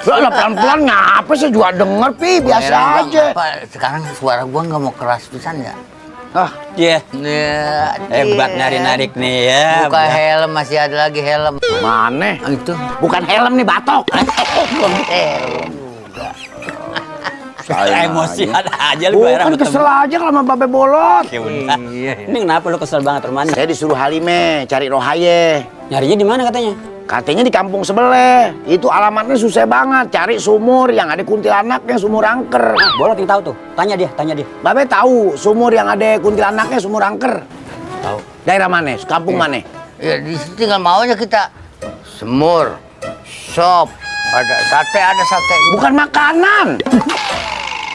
Lah pelan-pelan ngapa sih juga denger Pi, biasa aja. Sekarang suara gua nggak mau keras pisan ya. Oh, iya. Hebat narik-narik nih ya. Buka helm, masih ada lagi helm. Mana? Itu Bukan helm nih, batok. helm. Emosi ada aja lu bayar Bukan kesel aja kalau sama Babe Bolot. Ya udah. Ini kenapa lu kesel banget Romani? Saya disuruh Halime cari Rohaye. Nyarinya di mana katanya? Katanya di kampung sebelah. Itu alamatnya susah banget. Cari sumur yang ada kuntilanaknya, sumur angker. Bolot yang tahu tuh. Tanya dia. Babe tahu sumur yang ada kuntilanaknya, sumur angker. Tahu. Daerah mana? Kampung mana? Ya di situ tinggal maunya kita. Semur, sop, ada sate. Bukan makanan.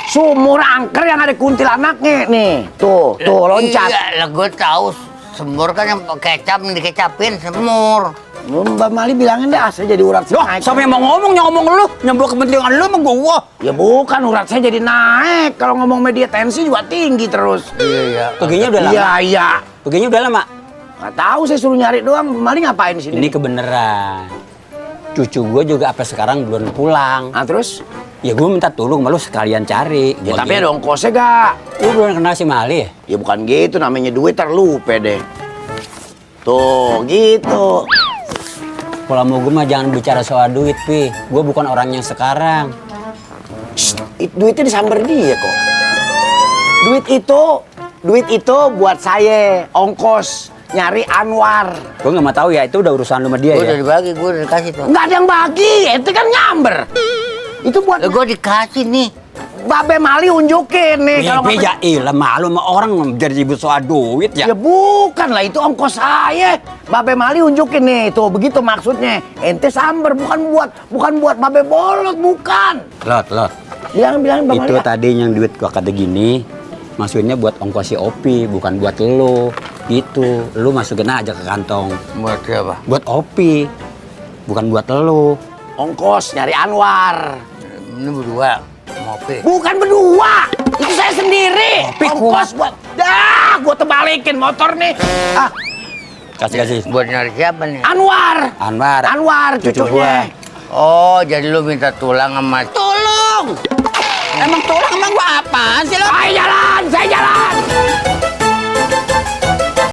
Sumur angker yang ada kuntilanaknya nih. Tuh loncat. Iya, lah gue tahu semur kan yang kecap dikecapin semur. Mbak Mali bilangin deh asal jadi urat Loh, naik. siapa yang mau ngomong lu? Nyambung kepentingan lu sama gua. Ya bukan, urat saya jadi naik. Kalau ngomong media tensi juga tinggi terus. Iya. Peginya udah lama. Iya. Peginya udah lama. Nggak tahu, saya suruh nyari doang. Mali ngapain di sini? Ini kebenaran. Cucu gua juga sampai sekarang belum pulang. Nah terus? Ya gua minta tolong sama lu sekalian cari. Ya tapi ada ongkosnya gak? Lu belum kenal si Mali ya? Ya bukan gitu, namanya duit terlupa deh. Tuh, gitu. Kalau mau gua mah jangan bicara soal duit, Pi. Gua bukan orang yang sekarang. Duitnya disamber dia kok. Duit itu buat saya, ongkos nyari Anwar. Gua nggak mau tahu ya, itu udah urusan lu sama dia Gue ya. udah dibagi, gue udah dikasih tuh. Nggak ada yang bagi, ente kan nyamber. Itu buat Gue dikasih nih. Babe Mali unjukin nih. Ya, Pi, ya ilah malu sama orang jadi ribut soal duit ya. Ya bukan lah, itu ongkos saya. Babe Mali unjukin nih, tuh begitu maksudnya. Ente samber, bukan buat Babe Bolot, bukan. Lot. Bilang Babe Itu Mali. tadi yang duit gua kata gini, masukinnya buat ongkos si Opi, bukan buat lu. Gitu, lu masukin aja ke kantong. Buat siapa? Buat Opi, bukan buat lu. Ongkos nyari Anwar. Ini berdua ngopi. Bukan berdua, itu saya sendiri. Kopi Ongkos buat, dah, gua terbalikin motor nih. Ah, Kasih. Buat nyari siapa nih? Anwar, cucu cucunya. Oh, jadi lu minta tulang sama... Tolong! Emang tulang emang gua apaan sih lo? Saya jalan.